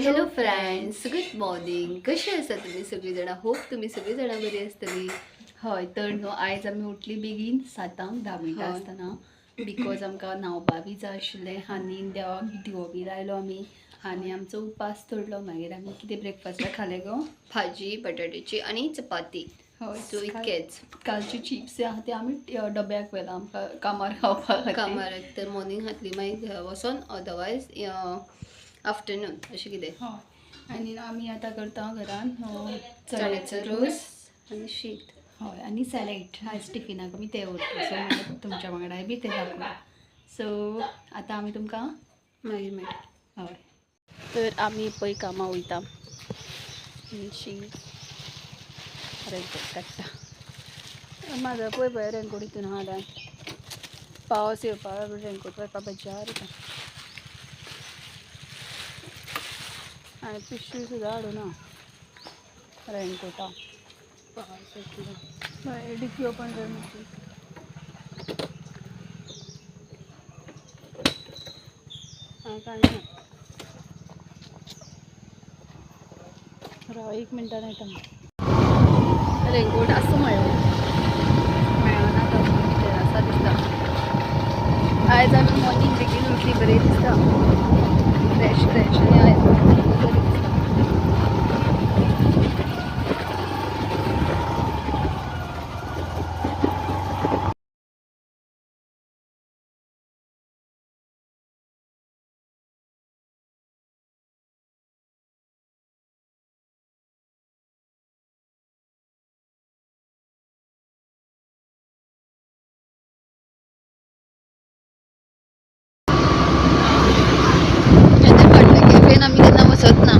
Hello friends, good morning. कशी आसा तुमी सगळीं जाणां? होप तुमी सगळीं जाणां बरी आसतली. हय, तर न्हू आयज आमी उठली बेगीन 7:10 आसतना, because आमकां न्हांवपा बी जाय आशिल्लें आनी देवाक दिवो बी लायलो आमी आनी आमचो उपास तोडलो. मागीर आमी कितें ब्रेकफास्टाक खालें गो? भाजी बटाट्याची आनी चपाती. हय. सो इतकेच. कालचे चिप्स आहा ते आमी डब्याक व्हेला आमकां कामार खावपा खातीर. कामार तर मॉर्निंग खातली, मागीर वचोन, अदरवायज आफ्टरनून अशें कितें. हय, आनी आमी आतां करता घरान चण्याचो रोस आनी शीत. हय, आनी सॅलेड. आयज टिफिनाक आमी ते व्हरता, सो म्हणल्यार तुमच्या वांगडाय बी ते दाखोवया. सो आतां आमी तुमकां मागीर मेळटा. हय, तर आमी पळय कामां वयता. शी रेनकोट काडटा म्हाजो, पळय पळय रेनकोट हितून आहा. आतां पावस येवपा, रेनकोट व्हरपा बेजार येता. आनी पिशवी सुद्दां हाडूना रेनकोटा. पावस येतलो. हय, डिक्की ओपन कर मातशी. हांव कांय ना. राव, एक मिनटान येता. रेनकोट आसा मेळ्ळो, मेळना तो भितर आसा दिसता. आयज आमी मॉर्निंग बेगीन उठली, बरें दिसता, फ्रेश फ्रेश, आनी आयज बरें दिसता. आतां फाटल्या कॅफेन आमी केन्ना वचत ना.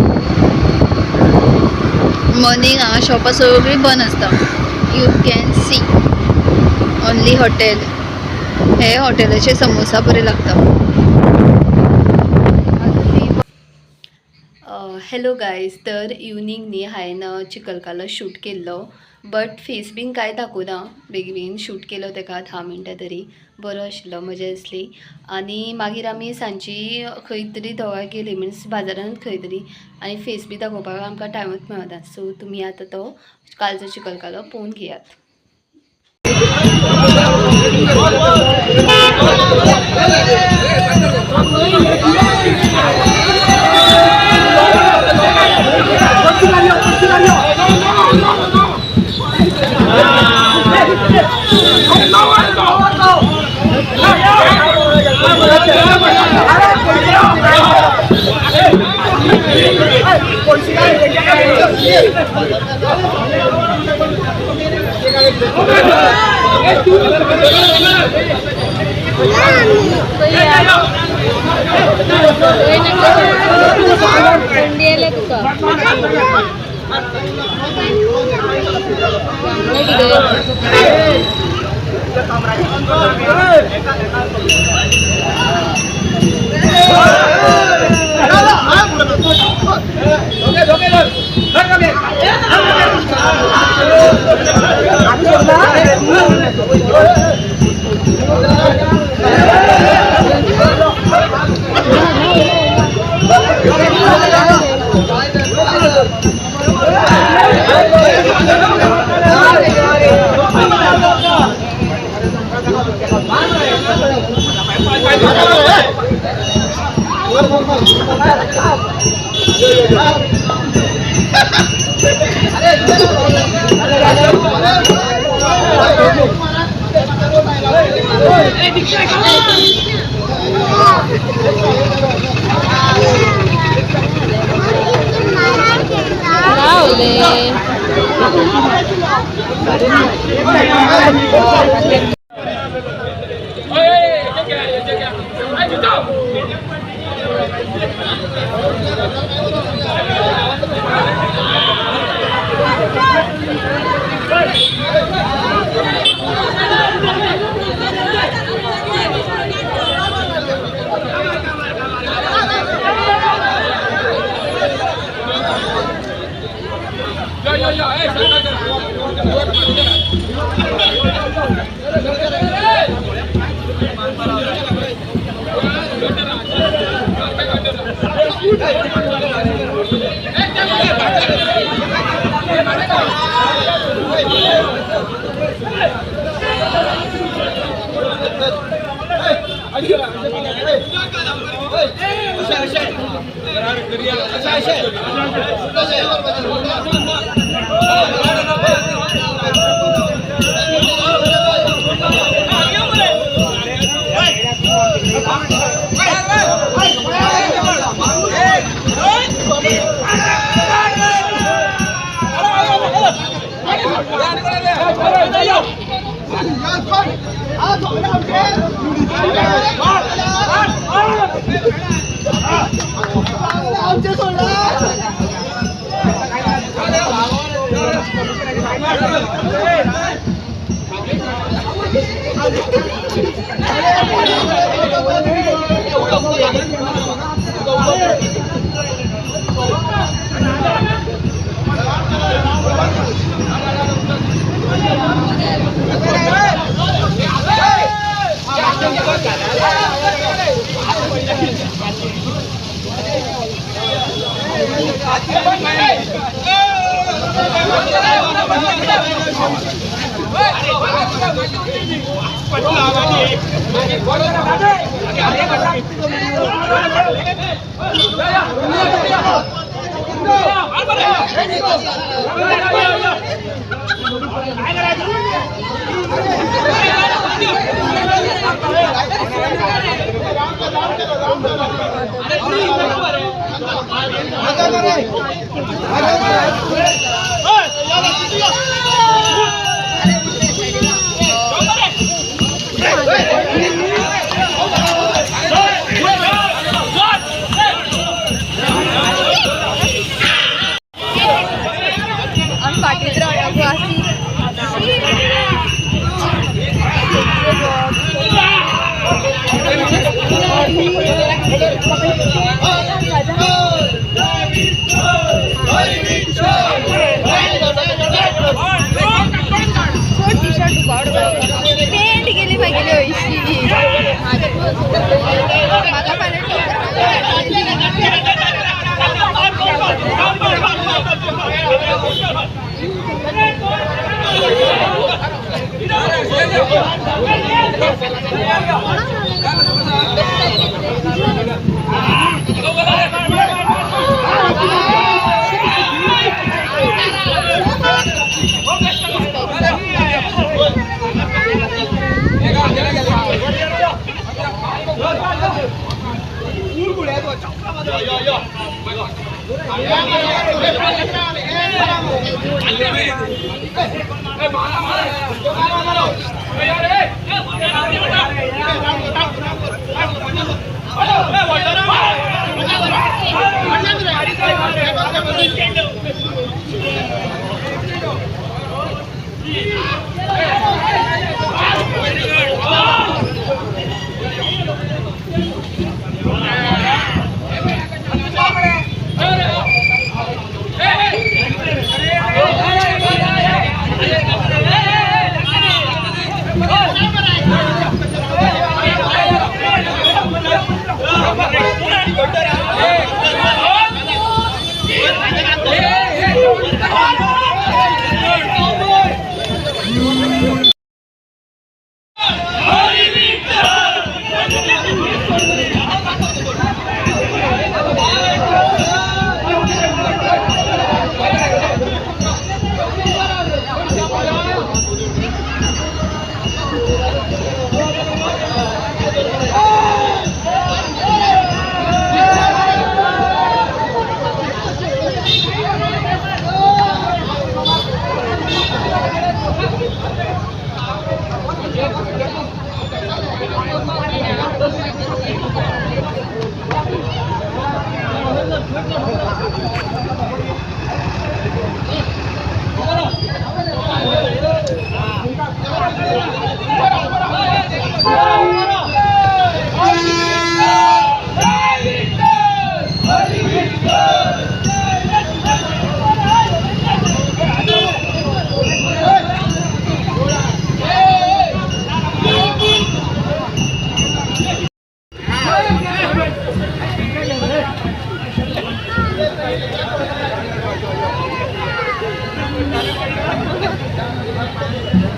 मॉर्निंग हांगा शॉपां सगळीं बंद आसता. You can see only hotel. हे हॉटेलाचे समोसा बरे लागता. हॅलो गायज, तर इवनींग न्ही हांवें चिकलकालो शूट केल्लो, बट फेस बीन कांय दाखोवना. बेगीन बेगीन शूट केलो तेका 10 मिनटां तरी. बरो आशिल्लो, मजा आसली. आनी मागीर आमी सांजची खंय तरी दोगांय गेली, मिन्स बाजारांत खंय तरी, आनी फेस बी दाखोवपाक आमकां टायमूच मेळना. सो तुमी आतां तो कालचो चिकलकालो पळोवन घेयात. Wala.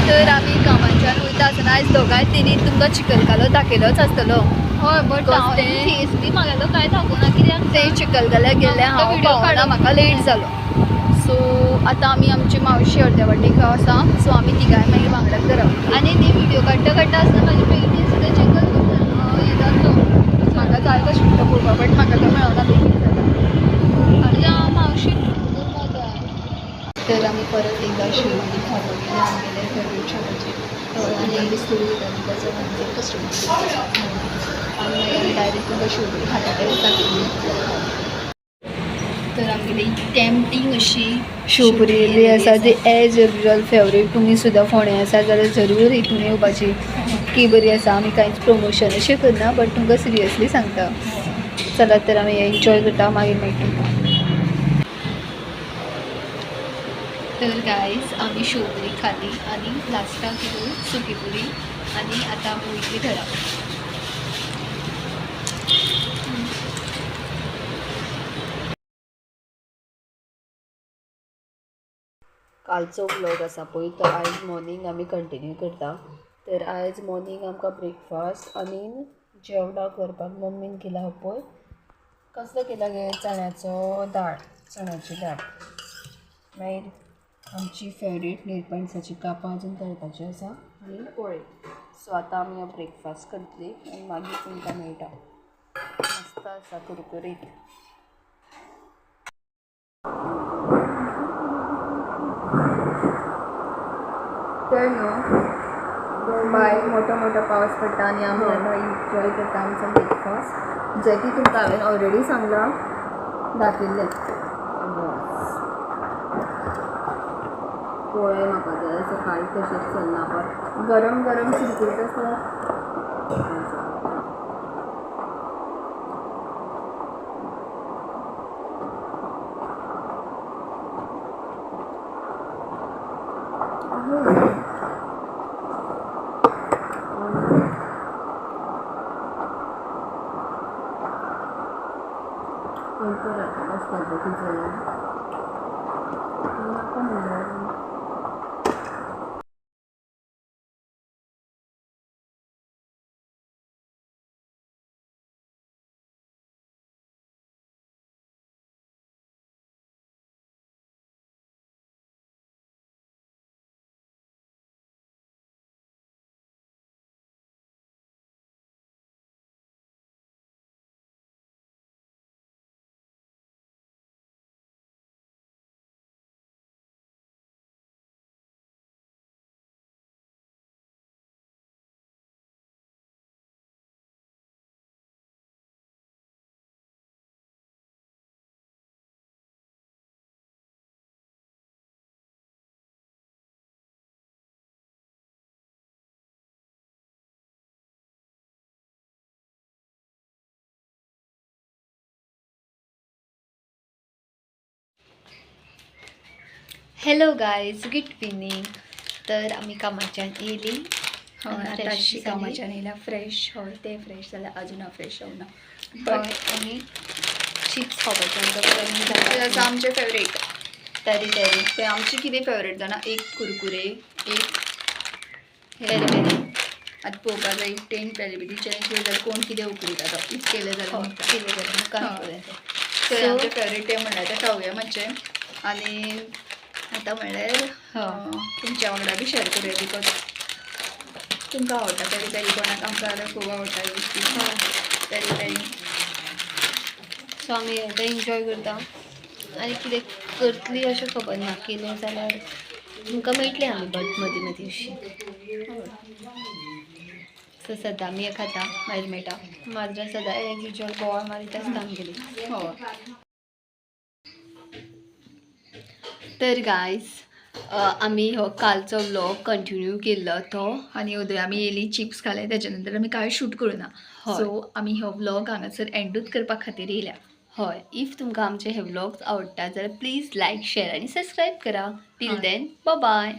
तर आमी कामाच्यान वयता आसतना आयज दोगांय तिनी तुमकां चिखलकालो दाखयलोच आसतलो. हय, बट फेस बी म्हागेलो कांय दाखोवना कित्याक ते चिखलकाल्याक गेल्ले हांव पावना, म्हाका लेट जालो. सो आतां आमी आमची मावशी अर्द्या वाटेक आसा, सो आमी तिगांय मागीर वांगडा घरा. आनी ती व्हिडिओ काडटा काडटा आसतना म्हाजे पेटीन सुद्दां चिखल हें जालो. म्हाका जाय तो शिकता पळोवपाक, बट म्हाका तो मेळना, बेगीन जाता. मावशी. तर आमी परत एकदा शिवडी खालो गेले आमगेले फेवरेट शॉपाचेर. आनी बिस्कुट दिता तुमकां कस्टमर आनी मागीर डायरेक्ट तुमकां शेवपुरी खाता ते दाखयतली. तर आमगेली टेम्पटींग अशी शेवपुरी येयल्ली आसा ती एज युजल फेवरेट. तुमी सुद्दां फोंड्या आसा जाल्यार जरूर हितून येवपाची की बरी आसा. आमी कांयच प्रमोशन अशें करना बट तुमकां सिरियसली सांगता. चला तर आमी एन्जॉय करता, मागीर मेळटा तुमकां. तर गायज आमी शेवपुरी खाली आनी लास्टाक कितें सुकी पुरी आनी आतां आमी वयतली घरा. कालचो व्लॉग आसा पळय तो आयज मॉर्नींग आमी कंटिन्यू करता. तर आयज मॉर्नींग आमकां ब्रेकफास्ट आनी जेवणाक करपाक मम्मीन केला पळय कसलो केला गे, चण्याचो दाळ, चण्याची दाळ. मागीर आमची फेवरेट निरपणसाची कापां अजून तळपाची आसा आनी पोळे. सो आतां आमी हो ब्रेकफास्ट करतली आनी मागीर तुमकां मेळटा. मस्त आसा कुरकुरीत. तर न्हू भायर मोठो मोठो पावस पडटा आनी आमी आतां एन्जॉय करता आमचो ब्रेकफास्ट, जे की तुमकां हांवें ऑलरेडी सांगलां दाखयल्लें. पोळे म्हाका जाय सकाळी तशेंच चलना बट गरम गरम कुरकुरीत आसल्यार हॅलो गायज, गुड इवनिंग. तर आमी कामाच्यान येयली. हय, आतांशी कामाच्यान येयल्या, फ्रेश. हय, ते फ्रेश जाल्यार अजून हांव फ्रेश जावना. बट आमी चिप्स खावपाचें आमकां. आसा आमचे फेवरेट तरी तरी ते आमचे कितें फेवरेट जाणा, एक कुरकुरे, एक पेरी पेरी. आतां पळोवपा जाय 10 पेरी पेरी चॅलेंज केली जाल्यार कोण कितें उकळटा तो if केलें जाल्यार केलें जाल्यार काय. तर आमचे फेवरेट ते म्हणल्यार ते खावया मातशें. आनी आतां म्हणल्यार तुमच्या वांगडा बी शेअर करुया because तुमकां आवडटा पेरी पेरी, कोणाक आमकां जाल्यार खूब आवडटा गोश्टी पेरी पेरी. सो आमी आतां एन्जॉय करता आनी कितें करतली अशें खबर ना, केलें जाल्यार तुमकां मेळटली आमी बट मदीं मदीं अशी. सो सद्दां आमी खाता, मागीर मेळटा. माजरां सदां एज युजल बोवाळ मारीत आसता आमगेली. हय. तर गायज आमी हो कालचो व्लॉग कंटिन्यू केल्लो तो. आनी उदय आमी येयली चिप्स खाले, तेच्या नंतर आमी कांय शूट करूं ना. सो आमी हो व्लॉग हांगासर एंडूच करपा खातीर येयल्या. हय, if तुमकां आमचे हे व्लॉग्स आवडटा जाल्यार प्लीज लायक, शेअर आनी सबस्क्रायब करा. Till then bye.